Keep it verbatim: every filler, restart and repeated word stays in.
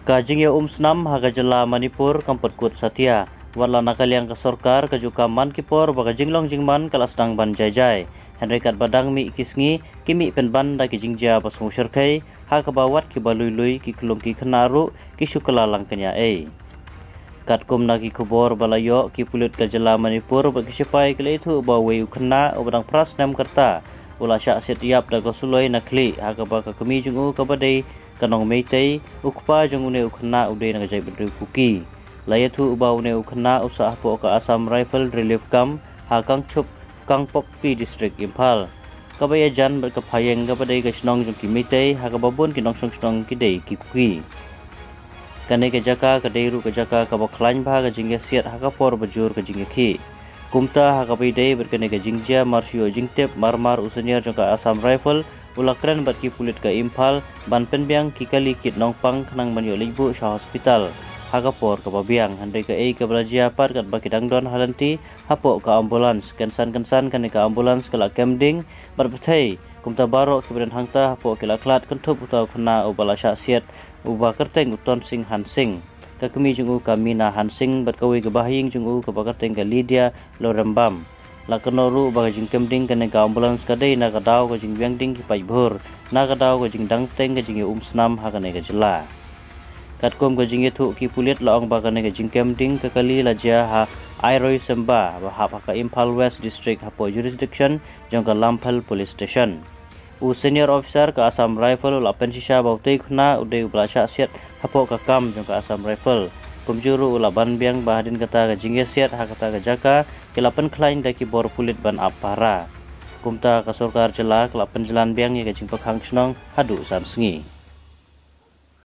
Ka jingïaumsnam ha ka jylla Manipur kam pat kut satia. Wat la na ka liang ka sorkar ka ju kam man ki por ba ka jinglong jingman ka la sdang ban jai jai. Hynrei katba dang mih ki sngi, ki mih pynban da ki jingjia ba sngewshyrkhei, ha kaba wat kiba lui lui, ki khlum ki khynnah ruh, ki shu kylla lang kñia ei. Katkum na ki khubor ba la ïoh, ki pulit ka jylla Manipur bad ki sipai ki la ïathuh ba uwei u khynnah uba dang phra snem ka rta u la shah siat ïap da ka suloi na khlieh, ha kaba ka kmie jong u kaba dei ka nong Meitei, u kpa jong une u khynnah u dei na ka jaitbynriew Kuki. La ïathuh ba une u khynnah u sah hapoh ka Assam Rifle Relief Camp ha Kangchup, Kangpokpi District, Imphal, kaba ïajan bad ka Phayeng kaba dei ka shnong jong ki Meitei, ha kaba bun ki nongshong shnong ki dei ki Kuki. Kane ka jaka ka dei ruh ka jaka kaba khlaiñ bha ka jingïasiat ha ka por ba jur ka jingïakhih. Kumta ha kaba ïadei bad kane ka jingjia, mar shu ïoh jingtip, mar mar u senior jong ka Assam Rifle u la kren bad ki pulit ka Imphal ban pynbiang ki kali kit nongpang khnang ban ïoh leit buh sha hospital ha ka por kaba biang. Hynrei kaei kaba la jia pat, katba ki dang don ha lynti hapoh ka ambulance, kynsan kynsan kane ka ambulance ka la kem ding bad pyrthei. Kumta baroh kiba don hangta hapoh ki la khlad kynthup uta u khynnah uba la shah siat, uba kyrteng u Tonsing Hansing, ka kmie jong u ka Mina Hansing bad kawei ka bahaïing jong u kaba kyrteng ka Lydia Lorembam. La kynnoh ruh ba ka jingkem ding kane ka ambulance ka dei na ka daw ka jingbiang ding ki paidbah, na ka daw ka jingdang teng ka jingïaumsnam ha kane ka jylla. Katkum ka jingïathuh ki pulit, la ong ba kane ka jingkem ding ka kali la jia ha Airoi Semba, ba hap ha ka Imphal West District, hapoh jurisdiction jong ka Lamphel Police Station. U senior officer ka Assam Rifle u la pynshisha ba utei u khynnah u dei uba la shah siat hapoh ka kam jong ka Assam Rifle. Kumjuh ruh u la ban biang ba hadien kata ka jingïasiat ha kata ka jaka, ki la pynkhlaiñ da ki bor pulit ban ap pahara. Kumta ka sorkar jylla ka la pynjlan biang ïa ka jingpyrkhang shnong haduh san sngi.